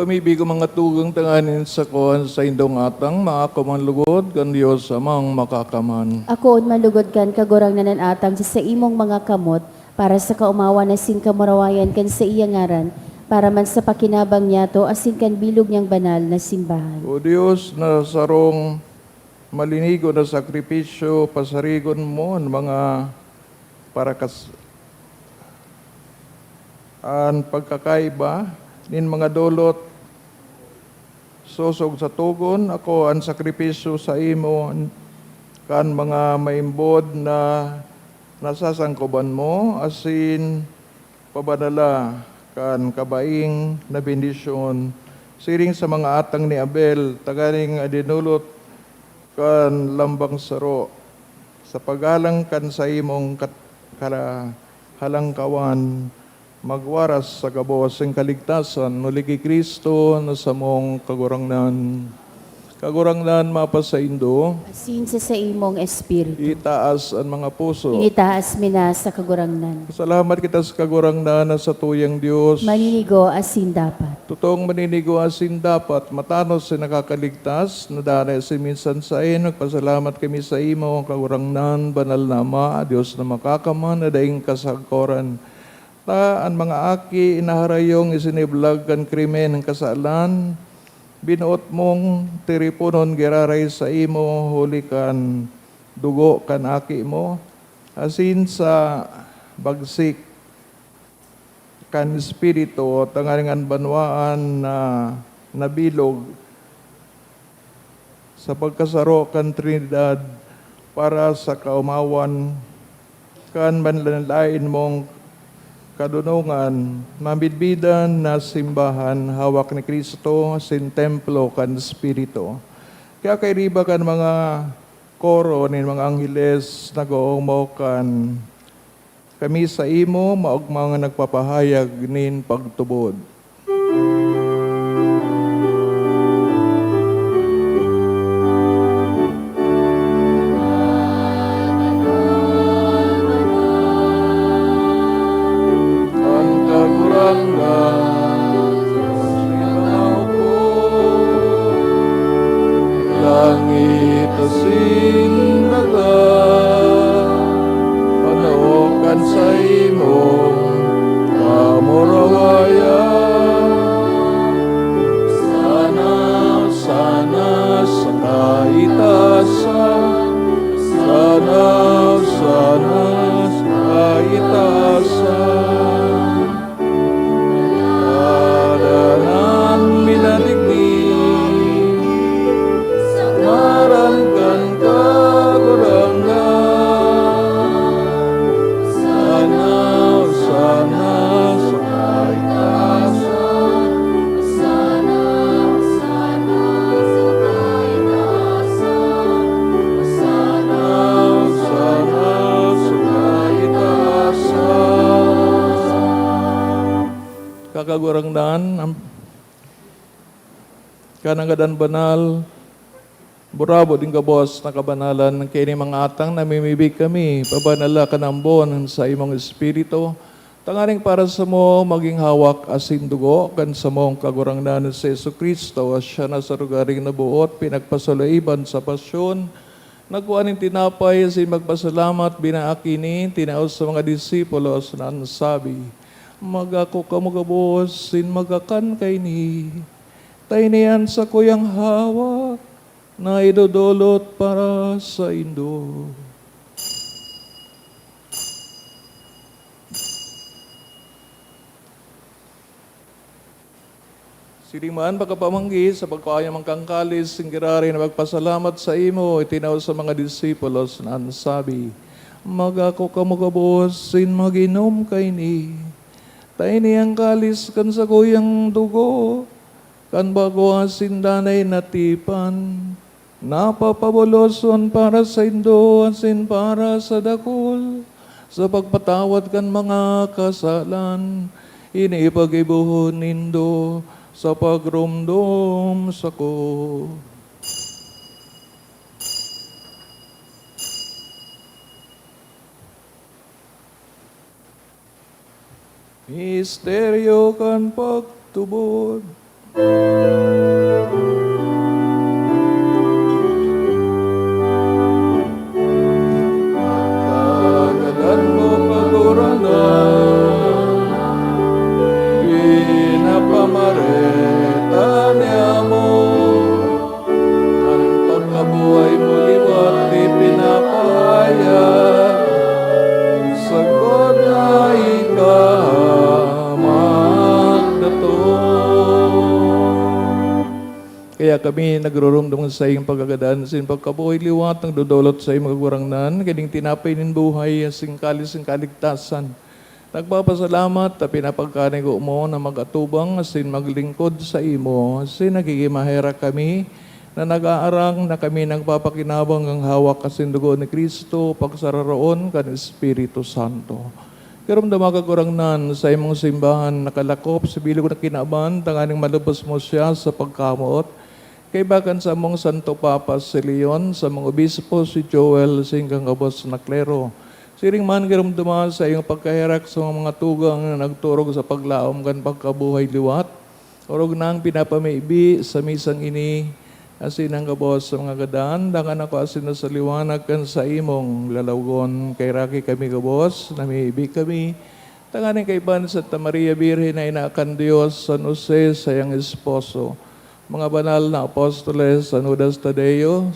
Mibi ko mga tugang tanganing sako an saindong atang, maako man lugod kan Dios Amang Makakaman. Akoon man lugod kan Kagurangnan an atang sa saimong mga kamot, para sa kaomawan asin kamurawayan kan saiyang ngaran, para man sa pakinabang niyato asin kan bilog niyang banal na simbahan. O Dios na sarong malinigo na sakripisyo, pasarigon mo an mga parakas-, an pagkakaiba nin mga dolot. Sosog sa togon, ako an sakripisyo saimo kan mga maimbod na nasasangkoban mo, asin pabanala kan kabaing na bendisyon, siring sa mga atang ni Abel, tanganing an dinolot kan lambang saro, sa paggalang kan saimong kat-, kala-, halangkawan, magwaras sa gabos nin kaligtasan, huli ki Cristo na samong Kagurangnan. Kagurangnan mapasaindo. Asin sa saimong espiritu. Itaas an mga puso. Initaas mi na sa Kagurangnan. Pasalamat kita sa Kagurangnan na satuyang Dios. Maninigo asin dapat. Totoong maninigo asin dapat, matanos na nakakaligtas, na danay asin minsan saen, magpasalamat kami saimo, Kagurangnan, banal na Ama, Dios na makakaman, na daing kasagkoran. Ta an mga aki, inaharayong isiniblag kan krimen nin kasalan, binoot mong tiriponon giraray saimo huli kan dugo kan Aki mo, asin sa bagsik kan Espiritu, tanganing an banwaan na nabilog sa pagkasaro kan Trinidad para sa kaomawan kan manlaen-laen mong kadonongan, mamidbidan na simbahan hawak ni Cristo asin templo kan Espiritu. Kaya kairiba kan mga koro nin mga angheles, nag-oomaw kan kami saimo, maogma nga nagpapahayag nin pagtubod. An Kagurangnan, langit asin daga, panao kan saimong kamurawayan. Sana, sana sa kaitasan, sana, sana sa kaitasan. Kadanan minadigdi sa ngaran kan Kagurangnan. Sana, sana sa kaitasan. Sana, sana sa kaitasan. Sana, sana sa kaitasan. Kakagurangnan, ang kanangadan banal, burabod nin gabos na kabanalan, kaini mga atang namimibi kami, pabanala kan ambon sa imong Espiritu, tanganing para samo magin hawak asin dugo kan samong Kagurangnan na si Jesu-Cristo, siya na sa lugaring naboot, pinagpasaloiban sa pasyon, nagkua nin tinapay asin magpasalamat, binaak ini, tinao sa mga disipulos na an sabi, "Magako kamo gabos asin magkakan kaini. Ta ini an sakuyang hawak na idodolot para saindo." Siring man, pagkapamanggi, sa pagkua niya man kan kalis, asin giraray na magpasalamat saimo, itinao sa mga disipulos na an sabi, "Magako kamo gabos asin mag-inom kaini. Ta ini an kalis kan sakuyang dugo, kan bago asin danay na tipan, na papaboloson para saindo asin para sa dakul, sa pagpatawad kan mga kasalan. Ini paggibohon nindo sa pagromdom sako." Misteryo kan pagtubod. Tagadan mo, Kagurangnan, pinapamareta niamo an pagkabuhay mo liwat ipinapahayag, sagkod na ika magdatong. Kaya kami nagrurumdom sa saiyang pagkagadan, sin pagkabuhay liwat, nagdodolot sa imo, Kagurangnan, kining tinapay nin buhay, asin kalis nin kaligtasan. Nagpapasalamat ta pinapagkanigo mo na mag-atubang asin maglingkod sa imo, asin naghihimaherak kami na nag-aarang na kami nagpapakinabang kan hawak asin dugo ni Cristo, pagsararoon kan Espiritu Santo. Giromdoma, Kagurangnan, sa imong simbahan nakalakop sa bilog na kinaban, tanganing malubos mo siya sa pagkamoot. Kaiba kan samong Santo Papa si Leon, samong obispo si Joel, asin kan gabos na klero. Siring man, giromdoma sa iyong pagkaherak sa mga tugang na nagturog sa paglaom kan pagkabuhay liwat. Orog nang pinapamibi sa misang ini, asin an gabos sa mga gadan, dangan ako asin na sa liwanag kan sa imong lalawogon. Kaheraki kami gabos, namibi kami, tanganing kaiba ni Santa Maria Birhen na ina kan Dios, San Jose, sayang esposo, mga banal na apostoles, San Judas Tadeo,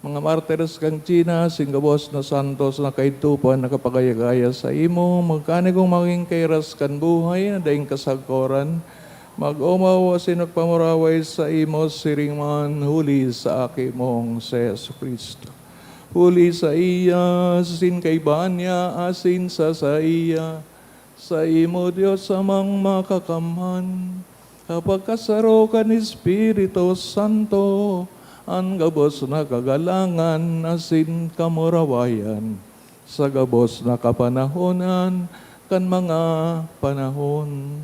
mga martires kan China, asin gabos na santos na kaidto pa nakapagaya-gaya sa imo, magkanigong magin kairas kan buhay na daing kasagkoran, mag-omaw asin magpamuraway sa imo siring man huli sa Aki mong si Jesu-Cristo. Huli sa iya, asin kaiba niya, asin sa saiya, sa imo, Dios Amang Makakamhan, kapagkasaro kan Espiritu Santo, an gabos na kagalangan asin kamurawayan, sa gabos na kapanahonan kan mga panahon.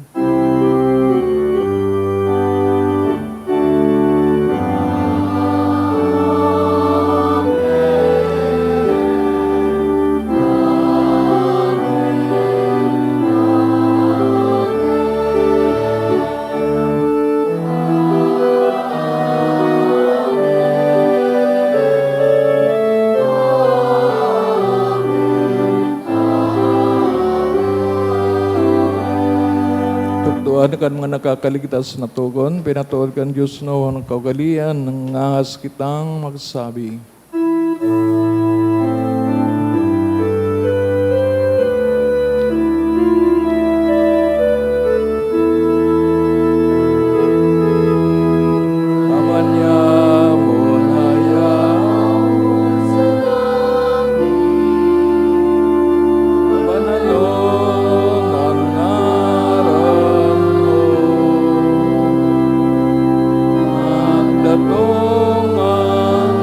Tukdoan kan mga nakakaligtas na togon, pinatood kan Dios na walang kaugalian, nangangahas kitang magsabi. Pamanyaman na yaon sa langit, banalon an ngaran mo, magdatong an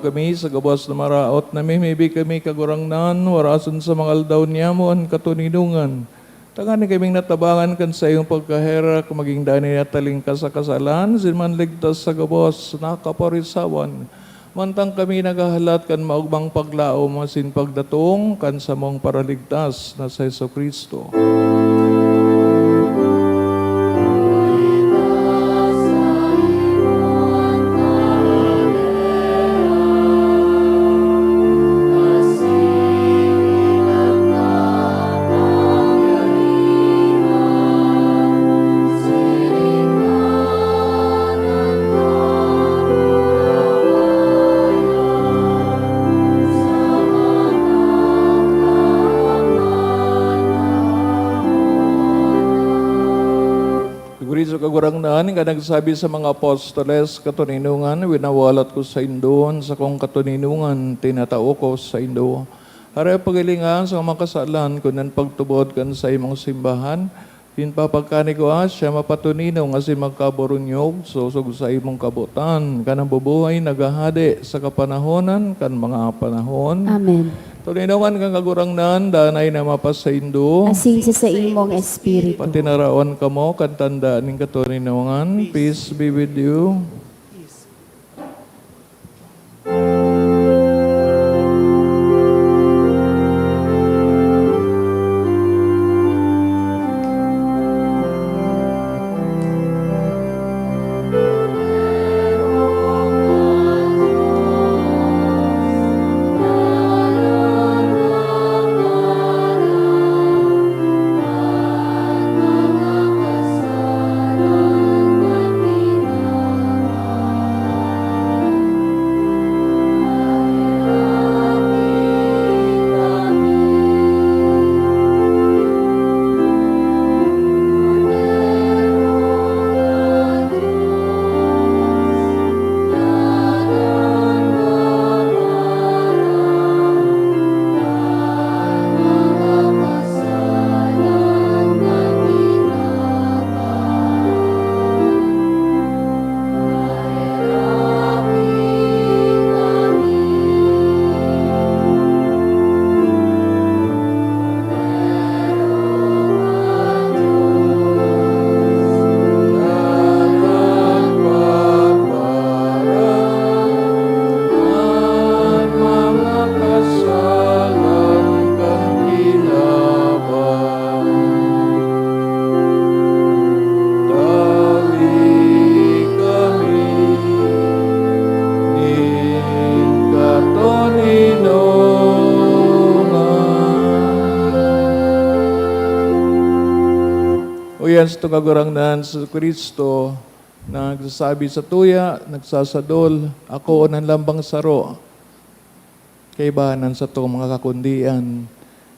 Kami sa gabos na maraot, namimibi kami, Kagurangnan, warason sa mga aldaw niyamo an katoninongan. Tanganing kaming natabangan kan saiyong pagkaherak, maging danay na talingkas sa kasalan, asin manligtas sa gabos na kaparisawan. Mantang kami naghahalat kan maogmang paglaom asin pagdatong kan samong Paraligtas na si Jesu-Cristo. Guriso, Kagurangnan, ka nagsabi sa mga apostoles, "Katoninongan, winawalat ko saindo an sakong katoninongan, tinatao ko saindo." Hare, paghilinga an sakong mga kasalan, kun an pagtubod kan saimong simbahan, nin papagkanigwa siya mapatoninong asin magkaburunyog, sosog sa imong kabotan, ka nambubuhay, naghahade sa kapanahonan kan mga panahon. Amen. Toninongan kan Kagurangnan, danay na mapasaindo. Asin sa saimong espiritu. Patinarawan kamo kan tanda nin katoninongan. Peace be with you. Tabi kami nin katoninongan. Uyan sa Kagurangnan, si Cristo, nagsasabi sa tuya, nagsasadol, "Ako an lambang saro." Kaibahan an satong mga kakundian,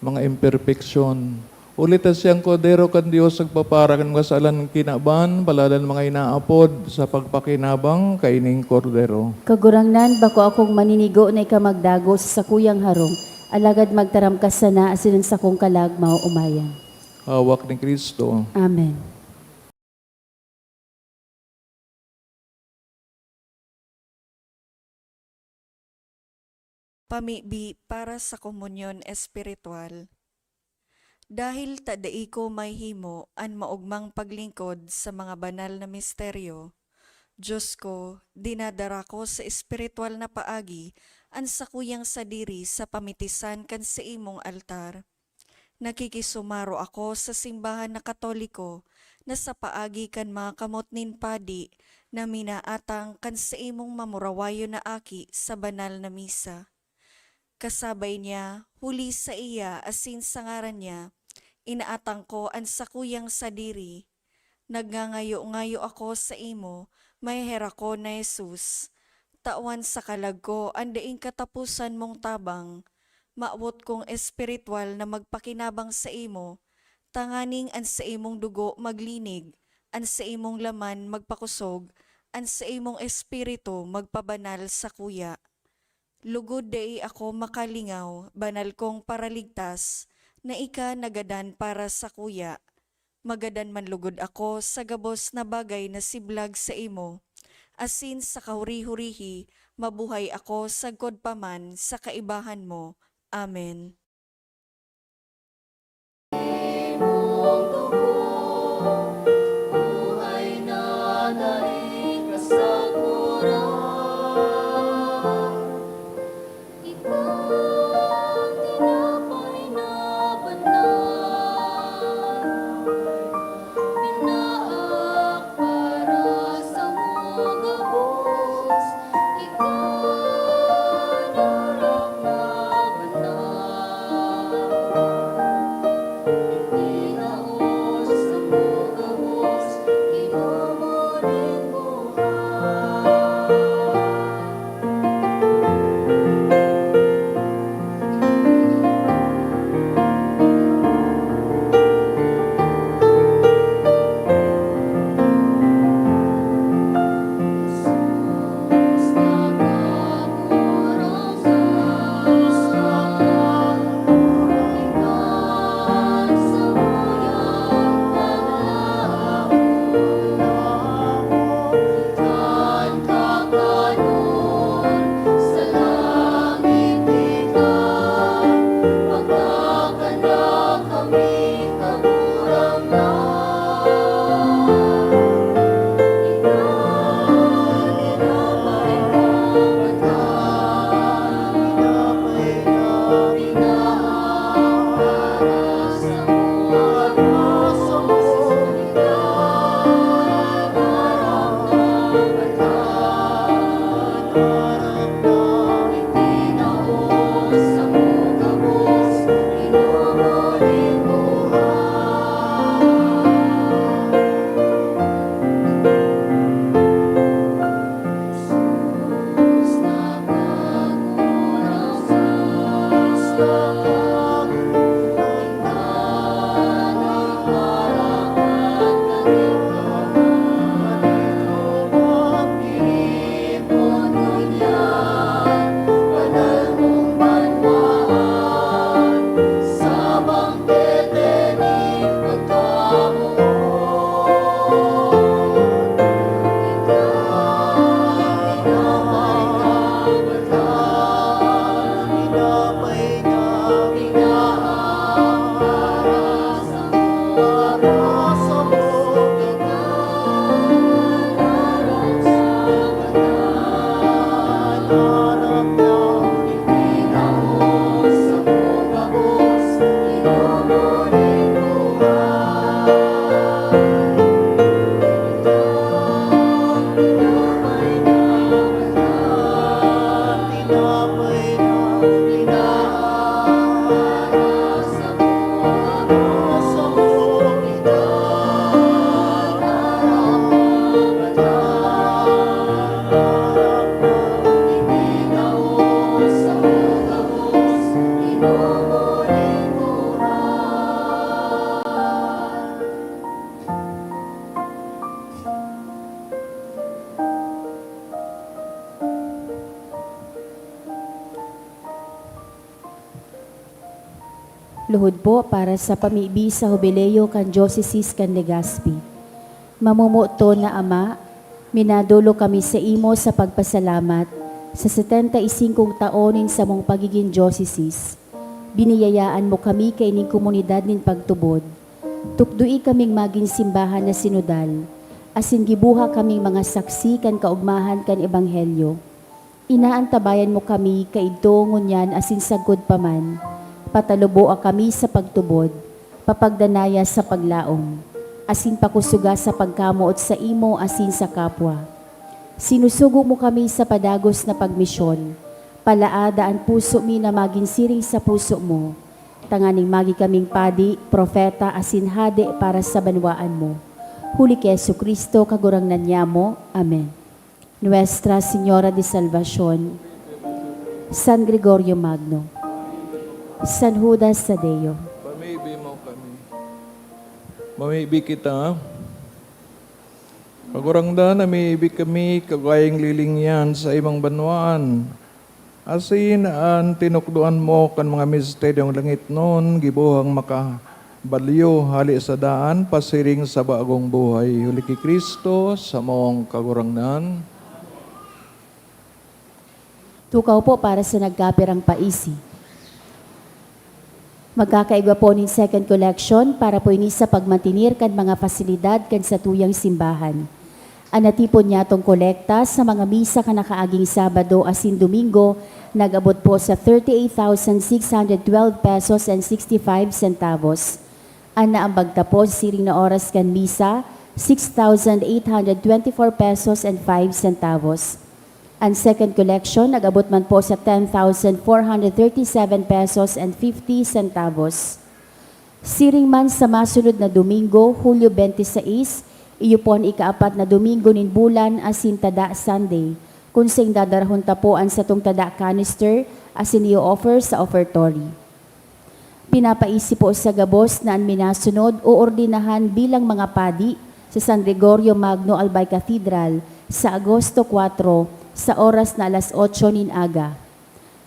mga imperpeksyon. Huli ta siya an Kordero kan Dios, nagpapara kan mga kasalan kan kinaban, paladan mga inaapod sa pagpakinabang kaining Kordero. Kagurangnan, bako akong maninigo na ika magdago sa sakuyang harong, alagad magtaram ka sana asin an sakong kalag maoomayan. Hawak ni Cristo. Amen. Pamibi para sa komunyon espiritual. Dahil ta dai ko mahihimo an maogmang paglingkod sa mga banal na misteryo, Dios ko, dinadara ko sa espiritual na paagi an sakuyang sadiri sa pamitisan kan saimong altar. Nakikisumaro ako sa simbahan na Katoliko na sa paagi kan mga kamot nin padi na minaatang kan saimong mamurawayon na aki sa banal na misa. Kasabay niya, huli saiya asin sa ngaran niya, inaatang ko an sakuyang sadiri. Nagngangayo-ngayo ako saimo, maheherakon na Jesus, tawan sa kalag ko an daing kataposan mong tabang. Mawot kong espiritual na magpakinabang saimo, tanganing an saimong dugo maglinig, an saimong laman magpakosog, an saimong espiritu magpabanal sakuya. Lugod dai ako makalingaw, banal kong Paraligtas, na ika nagadan para sakuya. Magadan man lugod ako sa gabos na bagay na siblag saimo, asin sa kahuri-hurihi, mabuhay ako sagkod pa man sa kaibahan mo. Amen. Ikaw an tinapay na banal, pinaak para sa mga gabos. Ikaw an arak na banal, itinaos sa mga gabos, inumo nin buhay. Luhod po para sa pamibi sa Hubileo kan Diocese kan Legazpi. Mamomoton na Ama, minadolok kami saimo sa pagpasalamat sa setenta y singkong taon nin samong pagigin diocese. Biniyayaan mo kami kaining komunidad nin pagtubod. Tukdoi kaming magin simbahan na sinodal, asin gibuha kaming mga saksi kan kaogmahan kan Ebanghelyo. Inaantabayan mo kami kaidto, ngunyan asin sagkod pa man. Pataluboa kami sa pagtubod, papagdanaya sa paglaom, asin pakusoga sa pagkamoot saimo asin sa kapwa. Sinusugo mo kami sa padagos na pagmisyon. Palaada an puso mi na magin siring sa puso mo, tanganing magi kaming padi, propeta, asin hade para sa banwaan mo. Huli ki Jesu-Cristo, Kagurangnan nyamo. Amen. Nuestra Señora de Salvacion, San Gregorio Magno, San Judas Tadeo. Pamibi mo kami. Mamibi kita. Kagurangnan, namibi kami, kagayang lilingyan sa imong banwaan. Asin an tinukdoan mo kan mga misteryong langitnon, gibohang makabalyo hali sa daan pasiring sa bagong buhay. Huli ki Cristo, samong Kagurangnan. Tukaw po para sa nagkapirang paisi. Magkakaigwa po nin second collection para po ini sa pagmantenir kan mga pasilidad kan satuyang simbahan. An natipon niyatong kolekta sa mga misa kan nakaaging Sabado asin Domingo nag-abot po sa thirty-eight thousand six hundred twelve pesos and sixty-five centavos. An naambag tapos siring na oras kan misa, six thousand eight hundred twenty-four pesos and five centavos. An second collection nag-abot man po sa ten thousand four hundred thirty-seven pesos and fifty centavos. Siring man sa masunod na Domingo, Hulyo twenty-six, iyo po an ikaapat na Domingo nin bulan asin Tada Sunday, kun sain dadarahon ta po an satong tada canister asin i-offer sa offertory. Pinapaisi po sa gabos na an minasunod oordinahan bilang mga padi sa San Gregorio Magno Albay Cathedral sa Agosto kuwatro, sa oras na alas otso nin aga.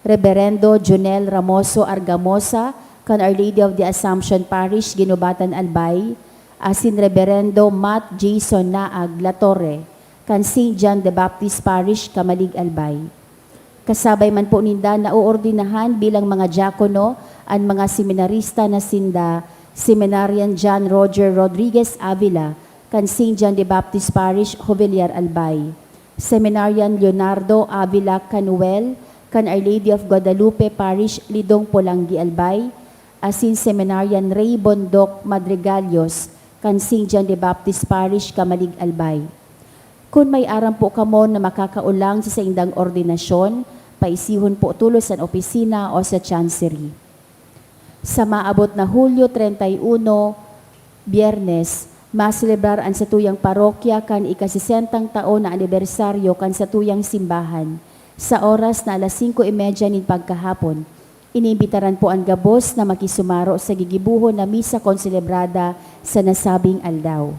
Reberendo Jonel Ramoso Argamosa, kan Our Lady of the Assumption Parish, Guinobatan, Albay, asin Reberendo Matt Jason Naag Latorre, kan Saint John the Baptist Parish, Camalig, Albay. Kasabay man po ninda na oordinahan bilang mga diakono an mga seminarista na sinda, Seminarian John Roger Rodriguez Avila, kan Saint John the Baptist Parish, Jovellar, Albay. Seminarian Leonardo Avila Canuel, kan Our Lady of Guadalupe Parish, Lidong, Polangui, Albay, asin Seminarian Ray Bondoc Madrigalios, kan Saint John the Baptist Parish, Camalig, Albay. Kun may aram po kamo na makakaolang sa saindang ordinasyon, paisihon po tolos sa opisina o sa chancery. Sa maabot na Hulyo treinta y uno, Biyernes, maselebrar an satuyang parokya kan ikasesentang taon na anibersaryo kan satuyang simbahan, sa oras na alas singko y media nin pagkahapon. Iniimbitaran po an gabos na makisumaro sa gigibohon na misa konselebrada sa nasabing aldaw.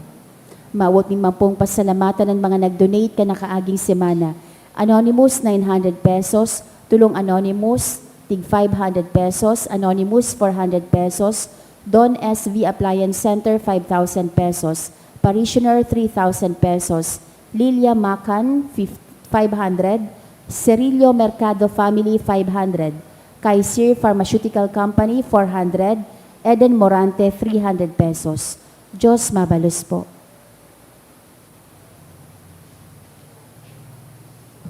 Mawot nin mampong pasalamatan an mga nag-donate kan nakaaging semana. Anonymous, nine hundred pesos. Tulong Anonymous, tig five hundred pesos. Anonymous, four hundred pesos. Don S V Appliance Center, five thousand pesos. Parishioner, three thousand pesos. Lilia Macan, fif-, five hundred. Cerillo Mercado Family, five hundred. Kaiser Pharmaceutical Company, four hundred. Eden Morante, three hundred pesos. Diyos mabalos po.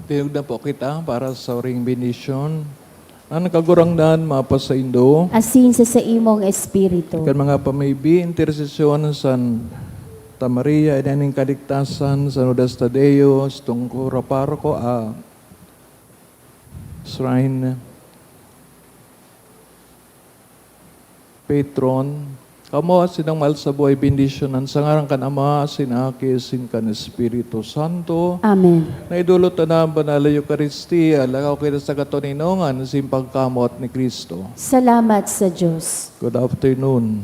Tingog na po kita para sa oring bendisyon. An Kagurangnan mapasaindo. Asin sa saimong espiritu. Kan mga pamibi, intersesyon Santa Maria, ina nin kaligtasan, San Judas Tadeo, Stungkura Paroko, a Shrine Patron, kamo asin an mahal sa buhay, bendisyonan sa ngaran kan Ama, asin Aki, asin kan Espiritu Santo. Amen. Naidulot na an Banal na Eukaristia, lakaw kita sa katoninongan asin pagkamoot ni Cristo. Salamat sa Diyos. Good afternoon.